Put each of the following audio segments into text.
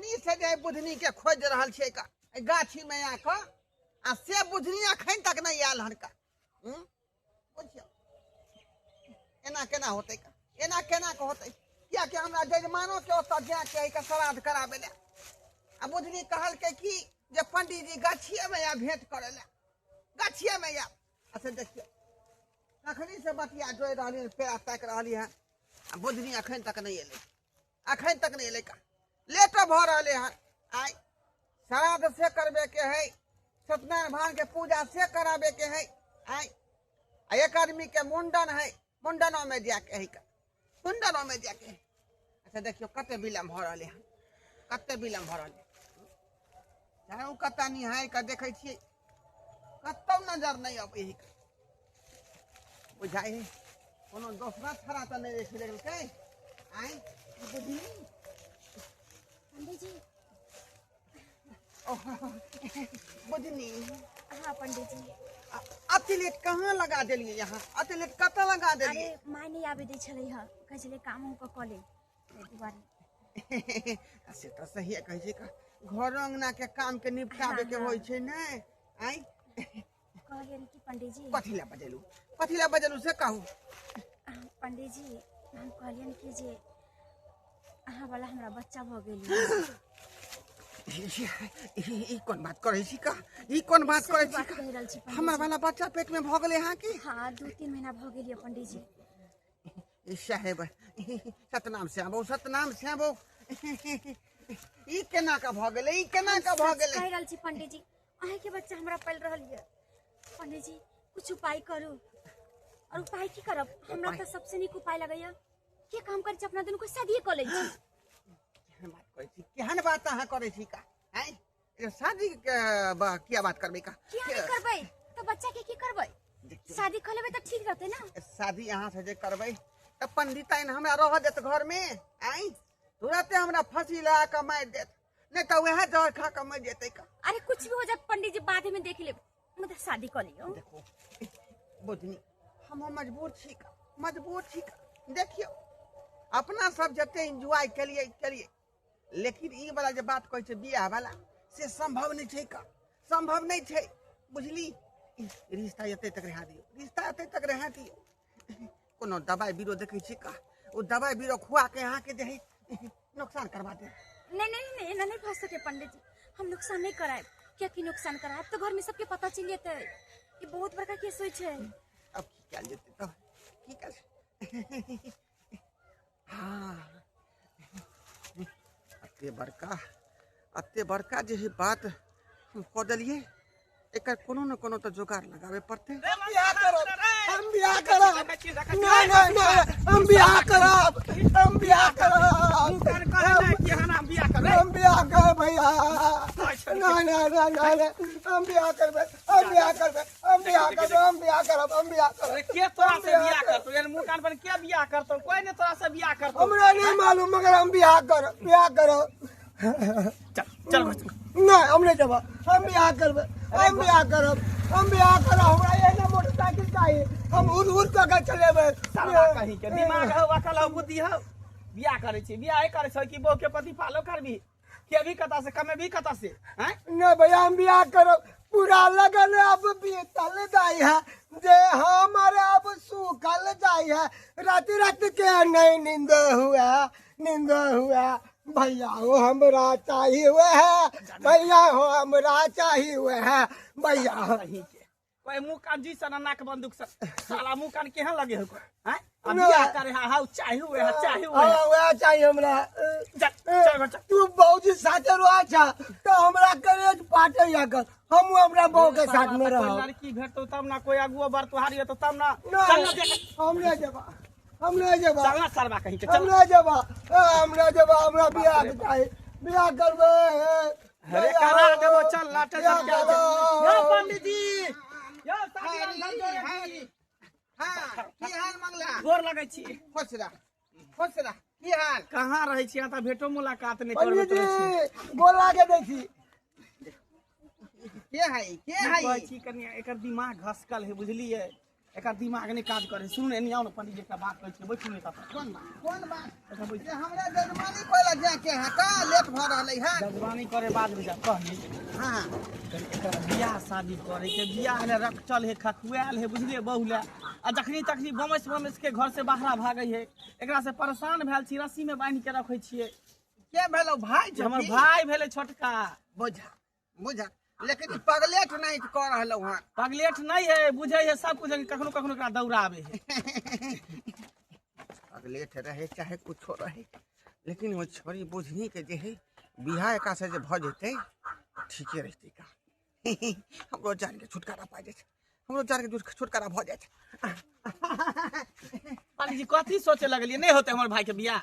कखनी से जे बुधनी के खोजि रहल छियै का एहि गाछी में आ कऽ आ से बुधनी अखन तक नहि आयल हन का। बुझियौ एना केना होतै का, एना केना के होतै? कियाकि हमरा जजमानो के ओतऽ जाके है के श्राद्ध कराबै लए, आ बुधनी कहलकै कि जे पंडीजी गाछिए में आयब भेंट करै लए, गाछिए में आयब। अच्छा देखियौ कखनी से बतिया जोड़ि रहली हन, पेड़ा ताकि रहली हन, आ बुधनी अखन तक नहि एलै, अखन तक नहि एलै का, लेटो भऽ रहलै हन। आइ श्राद्ध से करबे के है, सत्यनारायण भगवान के पूजा से कराबे के है, आइ आ एक आदमी के मुंडन है, मुंडनो में जाके है का, मुंडनो में जाके है। अच्छा देखियौ कते विलम्ब भऽ रहलै हन, कते विलम्ब भऽ रहलै। चाहे कतऽ निहारि कऽ देखै छियै, कतौ नजर नहि अबै है। बुझाइ है कोनो दोसरा छड़ा तऽ नहि देखि लेलकै। आइ बुझली पंडीजी? बुझनी। हाँ पंडीजी। अति लेट कहाँ लगा देलियै यहाँ? अति लेट कतऽ लगा देलियै? अरे माय नहि आबै दै छलै हँ, कहै छलै काम उम कऽ ले, ताहि दुआरे। से तऽ सहिए कहै छै, घर अङ्गना के काम के निपटाबे के होइ छै ने। आइ कहलियनि कि पंडीजी। कथी लए बजेलू, कथी लए बजेलू से कहू। पंडीजी हम कहलियनि कि जे अहाँ वाला हमरा बच्चा भऽ गेल। ई कोन बात करै छी का, ई कोन बात करै छी का? कहि रहल छी हमरा वाला बच्चा पेट में भऽ गेलै अहाँ की? हाँ 2-3 महीना भऽ गेल यऽ पंडीजी। साहेब सतनाम श्यामो, सतनाम श्यामो, ई केना का भऽ गेलै, ई केना का भऽ गेलै? कहि रहल छी पंडीजी अहाँके बच्चा हमरा पलि रहल यऽ। पंडीजी कुछ उपाय करू। और उपाय की करब? हमरा तऽ सबसे नीक उपाय लगैया के काम करै छी, अपना दुनू को शादिये कऽ लै छी। केहन बात करै छी, केहन बात अहाँ करै छी का? आँय शादी के किया बात करबै का? किया नहि करबै तऽ बच्चा के की करबै? शादी कऽ लेबै तऽ ठीक रहतै ना। शादी अहाँ से जे करबै तऽ पंडिताइन हमरा रहऽ देत घर में? आँय तुरते हमरा फांसी लगा कऽ मारि देत, नहि तऽ वएह जहर खा कऽ मरि जेतै का। अरे कुछ भी हो जाए पंडीजी बाद में देख लेब, मतलब शादी कऽ लियौ। देखो बुझनी हम मजबूर छी का, मजबूर छी का। देखियौ अपना सब जते एंजॉय केलियै केलियै, लेकिन ई वाला जे बात कहै छै बियाह वाला से संभव नहि छै का, संभव नहि छै बुझली। रिश्ता एते तक रहा दियौ, रिश्ता एते तक रहा दियौ। कोनो दवाइ बीरो देखै छी का, ओ दवाइ बीरो खुआ के अहाँके जे है नुकसान करवा दे। नहीं नहीं नहीं एना नहीं भऽ सके पंडित जी, हम नुकसान नहीं करायब। कियाकि नुकसान करायब तऽ घर में सबके पता चलि जेतै, ई बहुत बड़का केस होइ छै। अब की कयल जेतै तब, की कयल? हाँ अते बड़का, अते बड़का जे है बात हम कऽ देलियै, एकर कोनो न कोनो तऽ जोगाड़ लगाबे पड़तै। बियाह करब, हम बियाह करब। नहीं नहीं नहीं हम बियाह करब, हम बियाह करब, हम बियाह करब भैया। नहीं नहीं नहीं नहीं हम बियाह करबै, हम बियाह करबै, हम बियाह करबै, हम बियाह करब, हम बियाह करब। अरे के तोरा से बियाह करतौ? यार मुंह कान पर के बियाह करतौ? कोई नहीं तोरा से बियाह करतौ। हमरा नहीं मालूम, मगर हम बियाह करब, बियाह करब। चल चल घर चल। नहीं हम नहीं जब, हम बियाह करबै, हम बियाह करब, हम बियाह करब। हमरा एहन मोटरसाइकिल चाहिए, हम उड़ उड़ कऽ चलेबै। साला कहीं के दिमाग हौ, अकल हौ, बुद्धि हौ, बियाह करै छी, बियाह करै छै कि बहू के पति पालो करबी? के भी कता से कमे भी कता से? हैं नहीं भैया हम बियाह करब। पूरा लगन अब बीतल जाय है, जे हमारे अब सूखल जाय है, रात रात के नहीं नींद हुआ, नींद हुआ। भैया हो हमरा चाहिए हुए है, भैया हो हमरा चाहिए हुए है, भैया हो। सही के कोई मुंह कान जी सन नाक बंदूक सन साला मुंह कान केहन लगे हो कोई? हैं अब ना। बियाह करे हा हाउ चाहिए हुए है, चाहिए हुए है। हाँ, वह चाहिए हमरा। चल चल चल। तू बाबूजी साथे रह छा तो हमरा करेज पाटे या कर, हम हमरा बहू के साथ में रह। कोई लड़की भेटतो तब ना, कोई अगुआ बर तुहारी हो तो तब ना। ना, चल ना देख। हम नहीं जेबा, हम नहीं जेबा। चल ना सरवा कहीं के, हम चल। नहीं जेबा, हम नहीं जेबा, हमरा बियाह के चाही, बियाह करबे। अरे करा देबो, चल ना, टेंशन बियाह क्या छै? करब। यो पंडित जी, यो शादी वाला लड़को रे जी। हाँ, की हाल मंगला? गोर लगै छी। खुश रह, खुश रह। की हाल? कहाँ रहै छी अहाँ? तऽ भेटो मुलाकात नहि पंडित करबैत रहै छी। जी गोर लागे दै छी। के है, के है? कहै छी कनि एकर दिमाग घसकल है बुझलियै, एकर दिमाग नहि काज करे। सुनू ने, एनी आउ ने पंडित जी, एकटा बात कहै छी, बैठू ने। कोन बात, कोन बात? जे हमरा जजमानी कोइ जाके है का लेट भऽ रहलै है। जजमानी करे बाद में जा कहली। हाँ एकर बियाह शादी करे के, बियाह ले रखचल है, खखुआल है, बुझलिए बहु ले। आ जखनी तखनी बमस बमस के घर से बाहरा भागै है, एकरा से परेशान भेल छी, रस्सी में बान्हि के रखै छियै। के भेलो भाई? हमर भाई भेलै छोटका। बुझा बुझा, लेकिन पगलेट नहीं कऽ रहलौ हँ। पगलेट नहीं है, बुझै है सब कुछ, कखनो कखनो एकरा दौड़ाबै है। पगलेट रहे चाहे कुछो रहे, लेकिन ओ छोरी बुझनी के जे है बियाह एका से जे भऽ जेतै ठीके रहतै का। हमरो जान के छुटकारा पा जाइ छै, हमरो जान के छुटकारा भऽ जाइ छै। पंडित जी कथी सोचे लगलियै? नहि होतै हमर भाई के बियाह?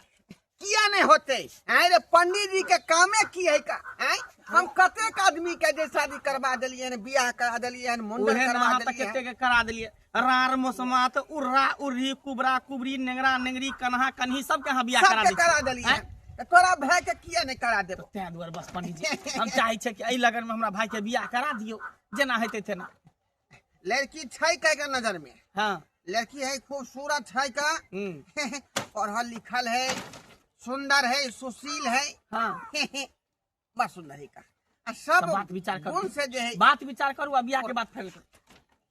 किया नहीं होते? आय रे पंडित जी के कामे की है का? आय हम कतेक आदमी के जे शादी करवा देलियै हन, बियाह करा देलियै हन, मुंडन करवा देलियै हन, कतेक के करा देलियै, रार मोसमात उर्रा उर्री कुबरा कुबरी नेंगरा नेंगरी कन्हा कन्ही सबके अहाँ बियाह करा देलियै। तोरा भाई के किया नहीं करा देबो? तें दुआरे बस पंडित जी हम चाहै छियै कि एहि लगन में हमरा भाई के बियाह करा दियौ, जेना हेतै तेना। लड़की छै कै के नजर में? हाँ लड़की है खूबसूरत है का, पढ़ल लिखल है, सुंदर है, सुशील है। हाँ बस सुंदर है का। आ सब बात विचार करू से जे है बात विचार करू आ बियाह के बात फाइनल करू।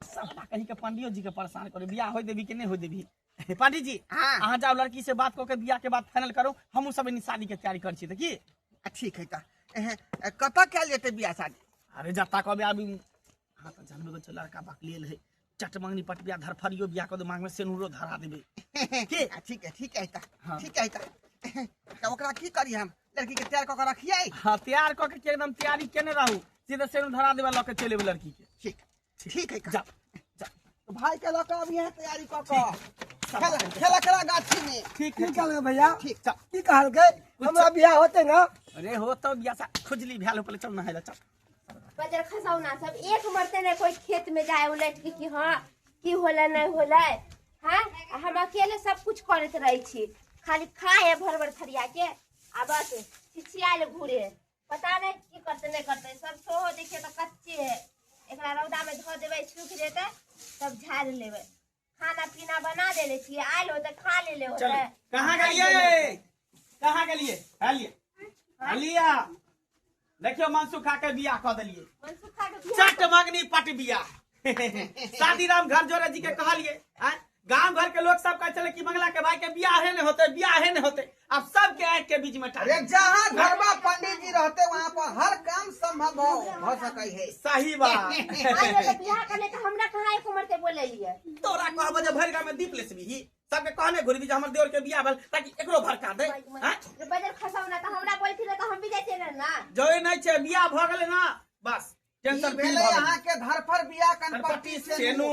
सब कहीं के पंडियो जी के परेशान करू, बियाह होय देबी कि नहीं होय देबी। पंडित जी अहाँ जाओ लड़की से बात कऽ के बियाह के बात फाइनल करू, हमहूँ सब एनी शादी के तैयारी करै छी। तऽ की ठीक है का। कतऽ कयल जेतै बियाह शादी? अरे जता कहबै अभी। हाँ तऽ जानबे करै लड़का बकलेल है, चट मंगनी पटबिया धरफरियो बियाह कऽ दे, मांग में सेनुरो धरा देबै। की ठीक है, ठीक है, ठीक है। तऽ ओकरा की करी हम? लड़की के तैयार कऽ के रखियै? हाँ तैयार कऽ के एकदम तैयारी केने रहू, सीधे सेनुर धरा देबै, लऽ के चलि एबै लड़की के। ठीक ठीक है, जा जा भाई के लऽ के अभी तैयारी कऽ के खेला खेला गाछी में। ठीक की कहलकै भैया? ठीक की कहलकै? हमरा बियाह होतै ना? अरे हो तो बियाह खुजली भेल पहिले, चल नहाय लए चल। बजर खसौना सब एक मरते नहीं कोई खेत में जाए उलट के कि हाँ की होला नहीं होला। हाँ हम अकेले सब कुछ करते रहे छी, खाली खाए भर भर थरिया के आ बस छिछियाल घूरे, पता नहीं की करते नहीं करते। सब सोहो देखे तो कच्चे है, एकरा रौदा में धो देबै सूख जेतै तब झाड़ लेबै। खाना पीना बना देले छियै, आयल होते खा लेले होते। कहाँ गेलियै, कहाँ गेलियै? हलिया देखियो मनसुख खा के बियाह कऽ देलियै, चट मंगनी पट बियाह। शादी राम घर जोड़े जी के कहलियै, गांव घर के लोग सब कहै छलै कि मंगला के भाई के बियाहे नहीं होते, बियाहे नहीं होते। अब सबके आँख के बीच में अरे जहाँ घरवा पंडित जी रहते वहाँ पर हर काम संभव हो सकै है। सही बात। बियाह करले तो हमरा कहाँ एक उम्र के बोललियै? तोरा कहब जे भरि गांव में दीप लेसबी, सबके कहने घुरबी जे हमर देवर के बियाह भेल ताकि एकरो भड़का दे। बजर खसौना तो हमरा बोलथिन त हम भी जाइते ना। जोइ नहीं छै, बियाह भ गेलै ना बस टेंशन फ्री भेलै। अहाँ के घर पर बियाह कनपट्टी से नु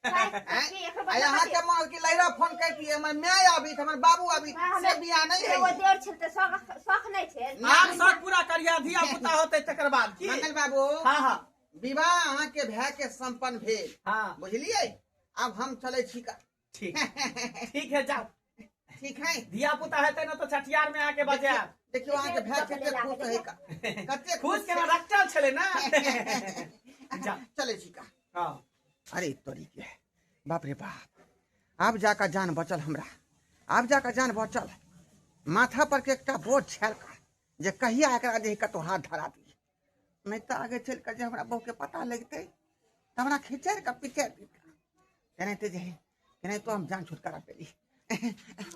यहाँ के माँ की लहरा फोन करती, हमर my आबी, हमर बाबू आबी, से बियाह नहीं है। एगो देवर छै त शौक नहीं छै। आब शौक पूरा करिया, धिया पुता होतै तकर बाद की। मंगल बाबू हां हां विवाह अहाँ के भाई के संपन्न भेल। हां बुझलियै, अब हम चलै छी का। ठीक ठीक है, जाओ। ठीक है, धिया पुता हेतै ना तो छठियार में आके बजायब। देखियो अहाँ के भाई कते खुश है का, कते खुश केना रखल छलै ना। जा चलै छी का। हां अरे तोरी के बाप रे बाप, आब जाकर जान बचल हमरा, आब जाकर जान बचल। माथा पर के एकटा बोझ छल का जे कहिया एकरा जे कतौ हाथ धरा दी, नहीं तो आगे चल के जे हमरा बहू के पता लगतै त हमरा खिचड़ के पिचड़ दी। केनाहिते जे केनाहितो हम जान छुटकारा पेली।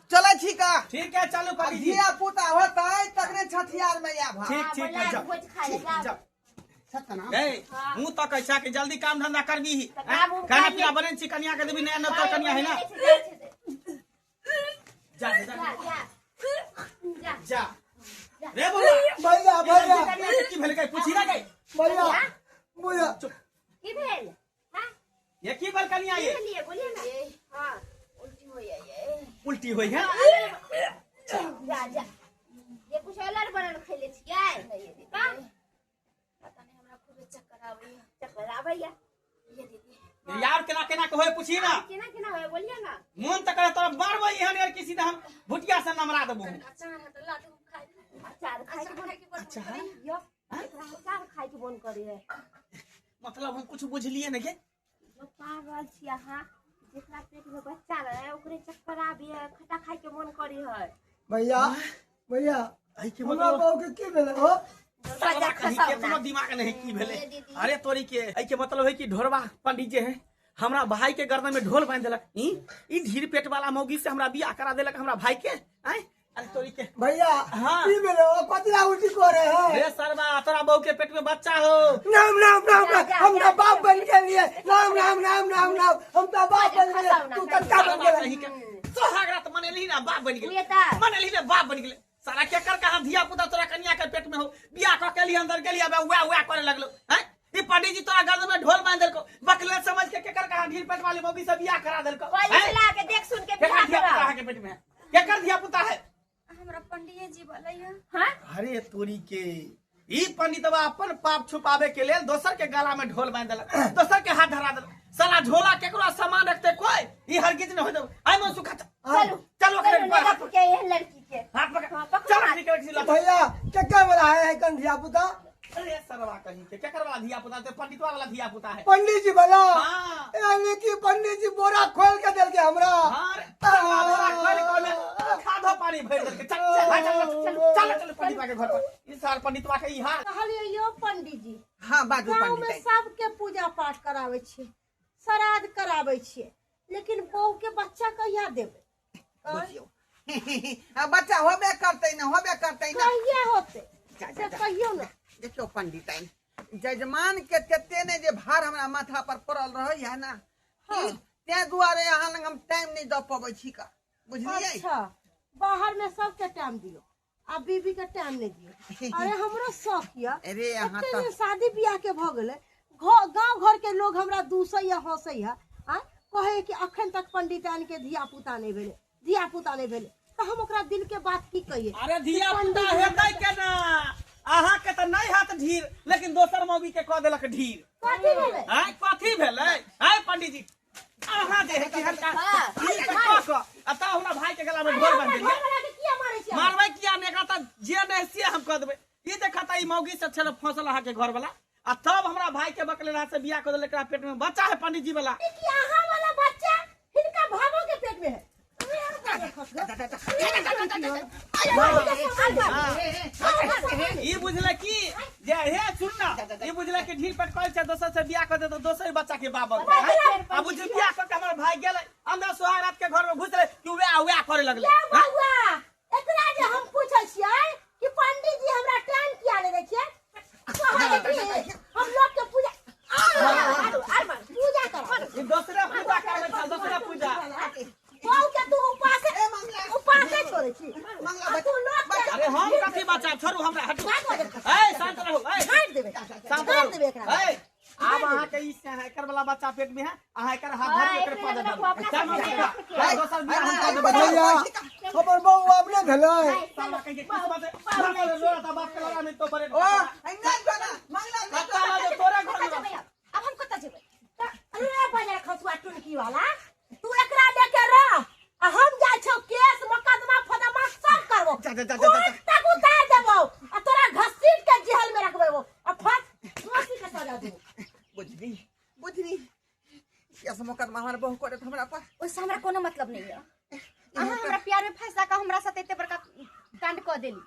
चलै छी का। ठीक है चलू पंडित जी। धिया पुता होतै तखने छठियार में आब। ठीक ठीक है, जाओ जाओ। ए मुंह तो कैसा के जल्दी काम धंधा करबी, खाना पीना बनेन छी, कनिया के देबी, नया नौकर कनिया है ना। जा जा जा जा रे बउआ भैया भैया की भेल के पूछी ना गई भैया भैया की भेल? हां ये की भेल कनिया ये बोलिए बोलिए ना। हां उल्टी होय ये, उल्टी होय है। जा जा ये कुछ अलग बनल खैले छियै का पता नहीं, हमरा खूब चक्कर आबैया, चक्कर आबैया। ये दीदी यार केना केना के होय पूछी ना, केना केना होय बोलिए ना। मोन त करे तोरा मारबै एहन यार किसी त हम भुटिया से नमरा देबो। अचार है त ला दे, खाइ अचार खाइ के खाइ के मन अचार यो अचार खाइ के मन करे है। मतलब हम कुछ बुझलिए नहीं के जो पागल छी अहाँ, जेकरा पेट में बच्चा रहे ओकरे चक्कर आबे है, खट्टा खाए के मन करे है। भैया भैया हमरा बहू के की भेलै हो? केतनो दिमाग नहीं की भेलै। अरे तोरी के एहि के मतलब है कि ढोरबा पंडित जे है हमरा भाई के गर्दन में ढोल बांध देलक। ई ढीर पेट वाला मौगी से हमरा बियाह करा देलक हमरा भाई के। आय अरे तोरी के भैया हाँ। की भेलै हो? कतरा उल्टी करे है? रे सरवा तोरा बहू के पेट में बच्चा हो। नाम नाम नाम हम ना बाप बन के लिए नाम नाम नाम नाम नाम हम तो बाप बन गेलिए, तू कत्ता बन गेलै। सोहाग रात मनेलही ना बाप बन गेलै, मनेलही ना बाप बन गेलै। सारा केकर कहाँ धिया पुता तोरा कन्या के पेट में हो, बियाह क के लिए अंदर गेली अब उआ उआ करे लगलो। हैं ई पंडित जी तोरा गर्दन में ढोल बांध देलको, बकले समझ के केकर कहाँ ढील पेट वाली मौगी से बियाह करा देलको। पुलिस ला के देख सुन के बियाह करा के पेट में केकर धिया पुता है? हमरा पंडित जी बोलै है। हां अरे तोरी के ई पंडितवा अपन पाप छुपावे के लेल दोसर के गला में ढोल बांध देलक, दोसर के हाथ धरा देलक। साला झोला केकरो सामान रखते कोई ई हरगिज न हो जाओ। आई मन सुखा चलो चलो ओकरे पर हाथ के एहन लड़की के हाथ पकड़ चलो निकल के। भैया केकर वाला है कन धिया पुता? अरे सरवा कहीं के केकर वाला धिया पुता? ते पंडितवा वाला धिया पुता है। पंडित जी वाला? हां। यानी कि पंडित जी बोरा खोल के देलके हमरा। हां रे बोरा खोल के में खादो पानी भर देलके। चल चल चल चल चल पंडितवा के घर पर। ई साल पंडितवा के ई हाल कहलिए यो पंडित जी। हां बाजू गांव में पंडित। सबके पूजा पाठ करावे छी, श्राद्ध करावे छी, लेकिन बहू के बच्चा कहिया देबै? बुझियो आ बच्चा होबे करतै ना, होबे करतै ना। कहिया होतै से कहियो ना। देखियो पंडिताइन जजमान के तेते ने जे भार हमरा माथा पर पड़ल रहै है ना, तें दुआरे अहाँ लग हम टाइम नहीं दऽ पबै छी का, बुझलियै? अच्छा बाहर में सबके टाइम दियो आ बीबी के टाइम नहीं दियो। अरे हमरो शौक या अरे अहाँ त शादी बियाह के भ गेलै, गांव घर के लोग हमरा दूसै या हंसै है, आ कहे कि अखन तक पंडिताइन के धिया पुता नहीं भेलै, धिया पुता नहीं भेलै, त हम ओकरा दिल के बात की कहिए? अरे धिया पुता हेतै केना? अहाँ के त नहीं हाथ ढीर, लेकिन दोसर मौगी के कह देलक ढीर। कथी भेलै? आय कथी भेलै? आय पंडित जी अहाँ जे है कि हल्का क आ ता हमरा भाई के गला में ढोल बांध देलियै। किया मारै छी? मारबै किया ने? एकरा त जे नै से हम कह देबै। ई देखत ई मौगी से छल फंसल अहाँ के घर वाला, आ तब हमरा भाई के बकलेला से बियाह कऽ देलक, एकरा पेट में बच्चा है पंडित जी वाला। ई की अहाँ वाला बच्चा हिनका भाभो के पेट में है? ई बुझले की जे हे सुन ना, ई बुझले कि ढील पेट कल छै दोसर से बियाह कर दे तो दोसर बच्चा के बाप बनतै। आ बुझ बियाह क के हमर भाई गेलै अंदर सोहाग रात के घर में घुसलै कि उहे उहे करे लगलै। बउआ एकरा जे हम पूछै छियै कि पंडित जी हमरा टाइम किया ले दै छियै? हम लोग के पूजा पूजा कर ई दोसरा पूजा करबै छै, दोसरा पूजा। बहू के तू उपास उपास छोड़ै छी। अरे हम कथी बच्चा छोड़ू हमरा, हटू। ए शांत रहू, ए काट देबै, शांत काट देबै एकरा। ए आब अहाँ के ई से एकर वाला बच्चा पेट में है, अहाँ एकर हाथ धरू एकर पद धरू। चल मम्मी दोसर बियाह हम कऽ देबै। भैया हमर बहू आब नहि भेलै। साला कहि के किस्मत है लोड़ा ता बाप के लोड़ा नहीं तो बरे। ओ नहीं जोना मंगला नहीं कत्ता जे तोरे घर में। अब हम कत्ता जेबै? अरे बाजार खसुआ टुनकी वाला तू एकरा लेके रह आ हम जाइ छौ केस मुकदमा फदमा सब करबो, कोर्ट तक उतार देबो आ तोरा घसीट के जेल में रखबो आ फांसी के सजा देबो। बुझली बुझली केस मुकदमा हमर बहू करत हमरा पर, ओइसे हमरा कोनो मतलब नहीं है। अहाँ हमरा प्यार में फंसा के हमरा साथ एते बड़का कांड क देली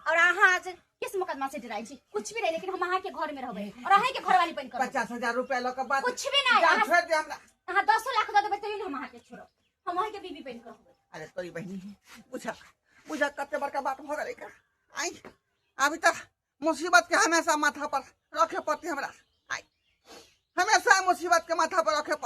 और अहाँ आज केस मुकदमा से डराई छी। कुछ भी नहीं, लेकिन हम अहाँ के घर में रहबै और अहाँ के घरवाली बन कर 50,000 रुपया ल के बात कुछ भी नहीं। छोड़ दे हमरा। अहाँ 10 लाख दऽ देबै तैयो हम अहाँ के छोड़ब, हम अहाँ के बीबी बन कर रहबै। अरे तोरी बहिनी बुझा बुझा कते बड़का बात भ गेलै का। आई अभी तक मुसीबत के हमेशा माथा पर रखे पड़ती हमरा। आई हमेशा मुसीबत के माथा पर रखे पड़ती।